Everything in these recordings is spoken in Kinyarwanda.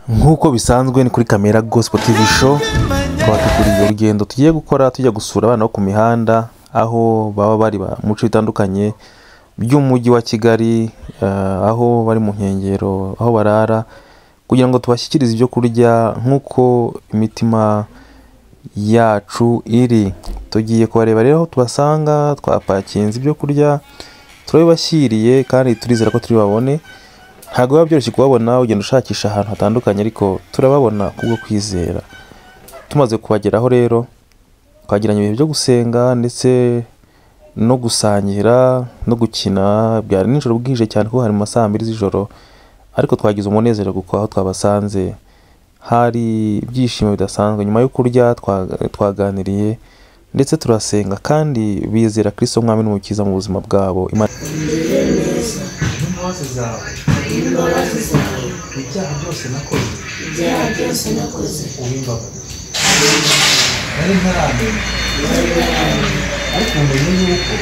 Nk'uko bisanzwe ni kuri Kamera Gospel TV Show, twateguriye urugendo tugiye gukora tujya gusura abana bo ku mihanda aho baba bari mu bice bitandukanye by'umujyi wa Kigali, aho bari mu nkengero, aho barara, kugira ngo tubashyikirize ibyo kurya nk'uko imitima yacu iri. Tugiye kubareba rero aho tubasanga, twapakinze ibyo kurya turabibashyiriye kandi turizera ko turi babone. Ntabwo biba byoroshye kubabona, ugenda ushakisha ahantu hatandukanye, ariko turababona kubwo kwizera. Tumaze kubageraho rero twagiranye ibihe byo gusenga ndetse no gusangira no gukina. Byari nijoro bwije cyane kuko hari mu masaha 2 z'ijoro, ariko twagize umunezero kuko aho twabasanze hari ibyishimo bidasanzwe. Nyuma yo kurya twaganiriye ndetse turasenga kandi bizera Kristo Umwami n'Umukiza mu buzima bwabo. Imana imbabazi zawe, ibyaha byose nakoze, ubimbabarire. Nari ntaramenya, ariko umenye yuko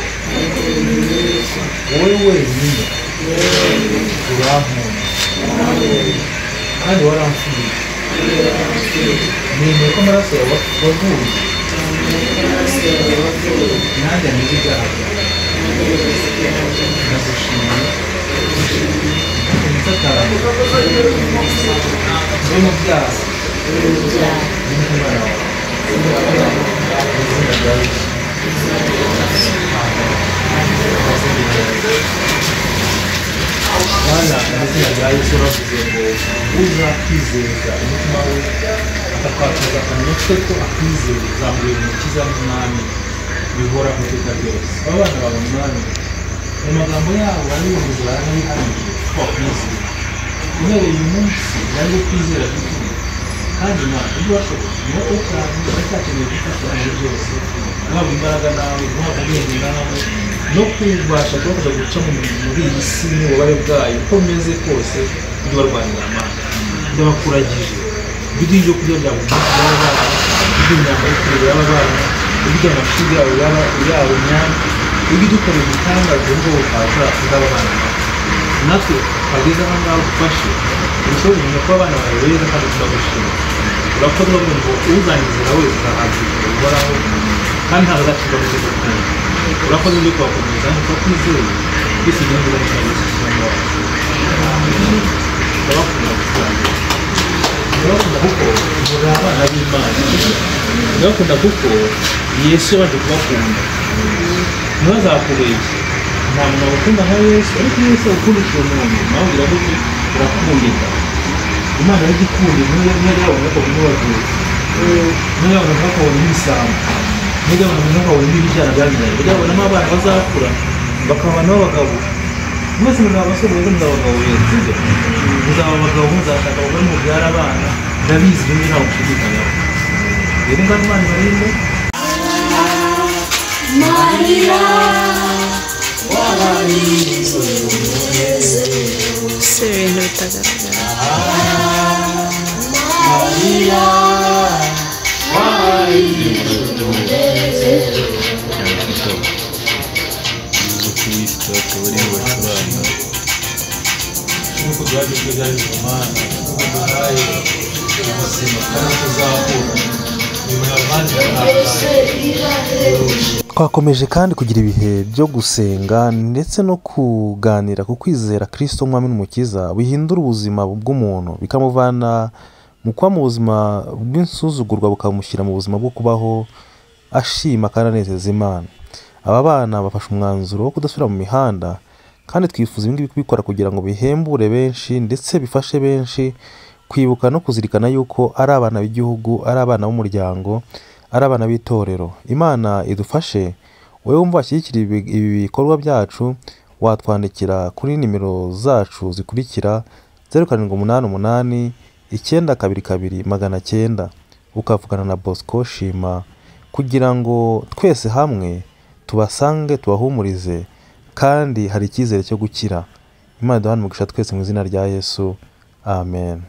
wowe wenyine urankunda kandi waramfiriye. Nemeye ko amaraso yawe wavuye nanjye ameze ibyaha byawe. Ndagushimiye satani uri mu byaha, ni umwana wawe, mu izina rya Yesu. Bana, mu izina rya Yesu uravuze ngo uzakwizeza umutima we akakwatuza akamenya ko akwizeye, uzamubera umukiza n'umwami bihoraho iteka ryose. Aba bana bawe Mwami, mu magambo yabo barabivuze, baranabihamije ko bakwizeye. Uhereye uyu munsi bari kwizera by'ukuri, kandi Imana ibyo washoboye ni bato cyane, baracyakeneye gufasha muri byose, guhabwa imbaraga nawe, guhabwa ubwenge nawe, no kubasha kubafasha guca muri iyi si n'ububabare bwayo uko bimeze kose, ujye ubarwanira amana. Ndabakuragije ibyo ibyo kurya bya buri munsi by'aba bana, ibyo imyambaro yo kureba y'aba bana, ibyo amashuri yabo yabo Mwami, ibyo dukorera ibitangaza ngo butaza kuzaba abana nabo. Natwe twageze aha ngaha dufashe urushaho kumenya ko abana bawe beza kandi turagushima. Urakoze bavuga ngo uzanyizera wese azahabwa ubugingo buhoraho kandi ntabwo azacirwa mu iteka ukundi. Urakoze ibyo kubakomeza kandi turakwizeye twese igihugu cyacu Yesu Umwami wacu. Ndabakunda gusangira, ndabakunda kuko muri abana b'Imana, ndabakunda kuko Yesu yabanje kubakunda. Ntibazakubeshye, nta muntu wagukunda nka Yesu, ariko Yesu agukundishije umuntu nawe ugira gute? Urakundika. Imana y'igikundiro niyo yabona ko n'abajura, niyo yabona ko n'ibisambo, niyo yabona ko n'ibyana byananiranye, niyo yabonamo abana bazakura bakaba abantu b'abagabo. Mwese muzaba abasore beza, muzaba abagabo beza, sibyo? Muzaba abagabo, muzashaka abagore, mubyara abana. Ndabizi ibyo ngibyo ntabwo mushidikanyaho. Rero ngaho Imana ibarinde. Marira wabarizwe umunezero, si ibintu bitagaragara. Marira wabarizwe umunezero. Umuziki witwa akaba ariwo bacuranga. Nk'uko duhaye ibyo byari mu Mana, nk'uko duhaye ubuzima kandi tuzahura nyuma ya abandi Byose birahebuje. Twakomeje kandi kugira ibihe byo gusenga ndetse no kuganira ku kwizera Kristo Umwami n'Umukiza bihindura ubuzima bw'umuntu, bikamuvana mu kuba mu buzima bw'insuzugurwa bukamushyira mu buzima bwo kubaho ashima kandi anezeza Imana. Aba bana bafashe umwanzuro wo kudasubira mu mihanda, kandi twifuza ibi ngibi kubikora kugira ngo bihembure benshi ndetse bifashe benshi kwibuka no kuzirikana yuko ari abana b'igihugu, ari abana b'umuryango, ari abana b'itorero. Imana idufashe. Wowe wumva washyigikira ibi bikorwa byacu, watwandikira kuri nimero zacu zikurikira: 0788 922 900, ukavugana na Bosco Shima, kugira ngo twese hamwe tubasange tubahumurize, kandi hari icyizere cyo gukira. Imana iduhane umugisha twese mu izina rya Yesu, amen.